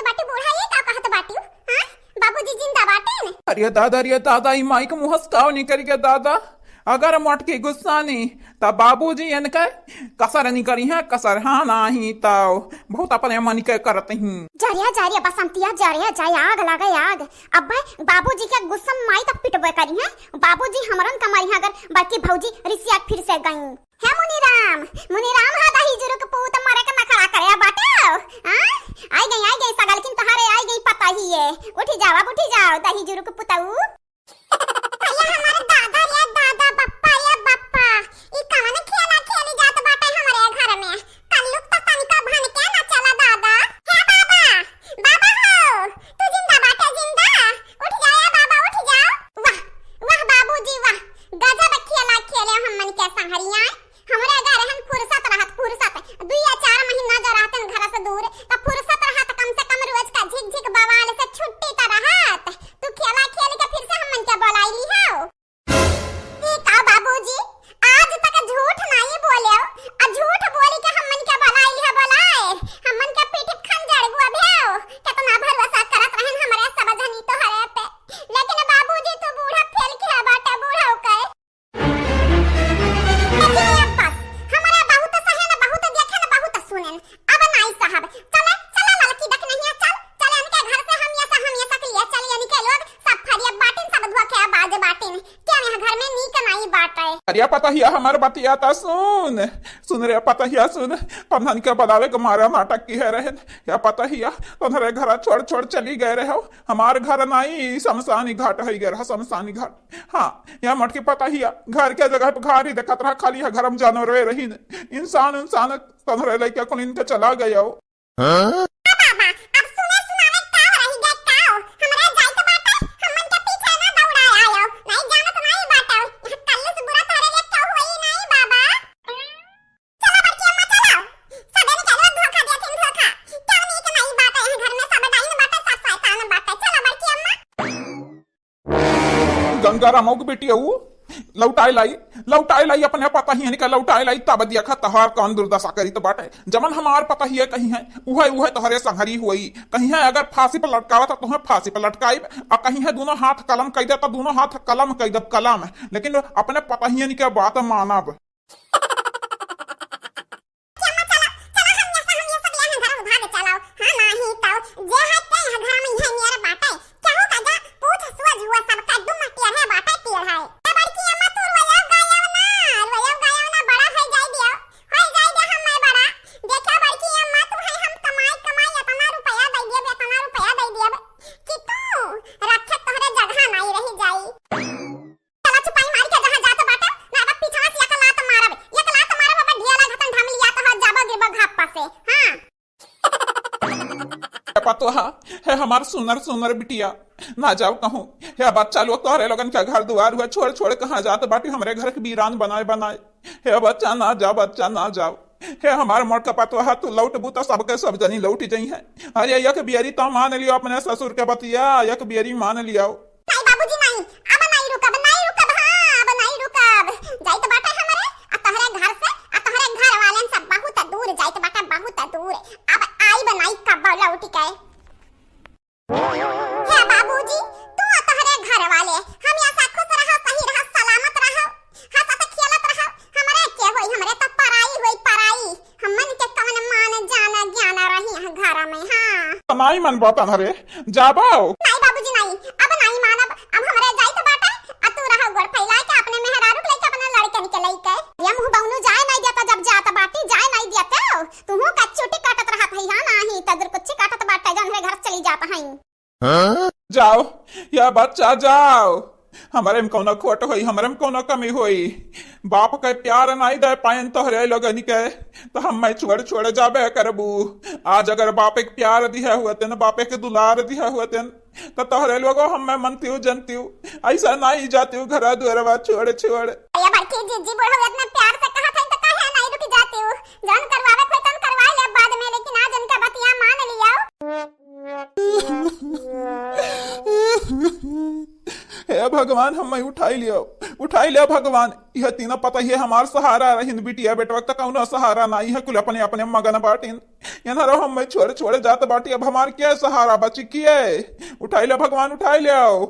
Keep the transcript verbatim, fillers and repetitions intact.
बाटी बूढ़ा, ये का कहत बाटी? हाँ, बाबूजी जिंदा बाटेन? अरे दादा, अरे दादा, ई माई के मुँह से काव निकरि गया दादा। अगर मोटकी गुस्सानी, त बाबूजी इनके कसर निकरी है, कसर, हाँ, नाही त बहुत अपने मन के करत ही। जा रे, जा रे बसंतिया, जा रे, जा, आग लागे आग। अब्बे बाबूजी के गुस्सा में माई तक पिटबे करी है। बाबूजी हमरन का मारी है अगर बड़की भौजी रिसिया के फिर से गई। हे मुनीराम, मुनीराम हा दही जुरुक पूत मरे के नखरा करे बाटे। हाँ? आई गई, आई गई सगलकिन तोहरे, आई गई पतोहिए। उठी जाओ, अब उठी जाओ दही जुरुक पुतऊ। अरे हमारे दादा रे दादा, बप्पा रे बप्पा, ई कवन खेला खेली जात बाटे हमरे घर में? कल्लुक तो तनिका भन के ना चला दादा। हे बाबा, बाबा हो, तू जिंदा बाटे जिंदा? उठ जा ए बाबा, उठ जा। वाह, वाह बाबूजी वाह, गजब खेला खेले हमन के संहरिया। हमरे अगर रहन फुर्सत रहत, फुर्सत, दुई या चार महीना जो रहतन घर से दूर, त फुर्सत रहत, कम से कम रोज का झिक झिक बवाल से छुट्टी त रहत। तू खेला खेल के फिर से हमन के बोलाई ली हो। ई का बाबूजी, आज तक झूठ नाई बोले, आ झूठ बोली के हमन के बोलाई ली है बोलाए, हमन के पीठ खंजर गुआ भेव। कितना भरोसा करत रहन हमरे सब जनी तोहरे पे, लेकिन बाबूजी तू बूढ़ा फेल के बाटे, बूढ़ा के। देखिए अब बस, हमरा बहुत सहे न, बहुत देखे न, बहुत सुने न। अब नाई साहब, चले, चला ललकी देख नहीं है, चल, चले इनके घर से हम ये सा, हम ये सा के लिए चले इनके लोग सब फरिया बाटिन, सब धोखे बाज बाटिन। क्या यहाँ घर में नीक नाई बाटे? अरे पतोहिया हमार बतिया त सुन, सुन रे पतोहिया सुन, तन्हन के बदावे के मारा नाटक की है रहन। या पतोहिया, तन्हरे घर छोड़ छोड़ चली गए रहे हो, हमार घर नाई, शमशानी घाट है गए रहा, शमशानी घाट। हाँ, या मोटकी पतोहिया, घर के जगह पे घर ही देखत रहा, खाली है घर में जानवर रही न। इंसान, इंसान, तन्हरे लइका कुल इनके चला गए हो। हाँ? बाबा, अब सुने सुनावे का रही गए का? हमरा जाइत बाटे, हमन के पीछे ना दौड़ा आयो। नहीं जानत नहीं बाटे। यहाँ कल्लू से बुरा तोहरे लिए क्यों हुई नहीं बाबा? चलो बड़की अम्मा चलो। सबे निकालो धोखा दिया थिन धोखा। क्या नहीं के नहीं बाटे, यहाँ घर में सब डाइन बाटे, सब शैतान बाटे। चलो बड़की अम्मा। गंगाराम के बेटी अऊ, लौटाए लाई, लौटाए लाई, अपने पतोहियन के लौटाए लाई, तब देखा तोहार कौन दुर्दशा करी तो बाटे। जमन हमार पतोहिया कही है, उहे, उहे तोहरे संहरी हुई। कही है अगर फांसी पर लटकावा तो तुम्हें फांसी पर लटकाइब, और कही है दोनों हाथ कलम कह दे तो दोनों हाथ कलम कह दे, कलम। लेकिन अपने पतोहियन के बात मानब। अम्मा, चलो, चलो, हम ये सब, हम ये सब यहाँ घर उधार चलाओ। हाँ, नाही तो, जे है ते यहाँ घर में यह नियर बाटे। केहू का जा, पूछ सोझ हुआ सब का दुम टेढ़े बाटे, टेढ़े। ए बड़की अम्मा, तू रोयो गायो ना, रोयो गायो ना, बड़ा होई जाई दियो, होई जाई दे हम मैं बड़ा। देखा बड़की अम्मा, तू है हम कमाई, कमाई, इतना रुपया दे दियो, इतना रुपया दे दियो, कि तू रखे तोहरे जगह नहीं रही जाई। चला चुपाई मार के जहाँ जात बाटे, ना अब पीछवा से एक लात मारब, एक लात मारब, अब ढिया लागतन ढमलिया तो हो जाबो गिरबो घापा से। हाँ। हे पतोहा, हे हमार सुनर सुनर बिटिया, ना जाओ कहूँ। हे बच्चा लोग तोहरे लोगन के घर दुआर हुआ छोड़ छोड़ कहाँ जात बाटी हमरे घर के वीरान बनाए बनाए। हे बच्चा ना जाओ, बच्चा ना जाओ। हे हमार मोटका पतोहा, तू लौटबू त सबके सब जनी लौट जइहें। अरे एक बियरी तो मान लियो अपने ससुर के बतिया, एक बियरी मान लियो। नहीं बाबूजी नहीं, अब नहीं रुकब, नहीं रुकब, हाँ, अब नहीं रुकब। जाइत बाटे हमरे, आ तोहरे घर से, आ तोहरे घर वालन से बहुत दूर जाइत बाटे, बहुत दूर। अब आइब नहीं कब लौट के। हे बाबूजी, तू आ तोहरे घर वाले हमेशा खुश रहो, सही रहो, सलामत रहो, हंसत खेलत रहो। हमरे के होई, हमरे तो पराई होई, पराई। हमन के कवन मान जाना ज्ञान रही है घर में, हाँ। तो नाई मन बतन हरे, जाबो। नाई बाबूजी नाई, अब नाई मानब, अब हमरे जाइत बाटे, आ तू रहो गोड़ फैला के अपने मेहरारू के लेके, अपने लड़कन के लेके। ये मुंह बौनू जाए नाई देता, जब जात बाटी जाए नाई देते हो। तुहू का चुटी काटत रहत है, हाँ, नाही, तजुर कुच्ची काटत बाटे, जौन रे घर चली जात है। हाँ? जाओ, या बच्चा जाओ, हमरे में कौनो खोट होई, हमरे में कौनो कमी होई। बाप के प्यार नाई दे पायन तोहरे लोगन के, तो हम मैं छोड़ छोड़ जाबे करबू। आज अगर बाप एक प्यार दिया हुआ तेन, बाप एक दुलार दिया हुआ तेन, तो तोहरे लोगो हम मैं मनतीव जनतीव, ऐसा नाई जातीव घरा दुआरवा छोड़ छोड़। अरे बड़की जीजी बुढ़ऊ इतना प्यार से कहा था तो काहे नहीं रुक जातीव? जौन करवावे कोई तन करवा ले बाद में, लेकिन आज उनका बतिया मान लिया। हे भगवान, हम मैं उठाई लियो, उठाई लियो भगवान। यह तीनों पतोहिए हमार सहारा रहिन, बिटिया बेटवा का कौनो सहारा नाई है, कुल अपने अपने मगन बाटिन। एन्हरो हम मैं छोड़े छोड़े जात बाटी, अब हमार के सहारा बची के? उठाई ले भगवान, उठाई ले आओ।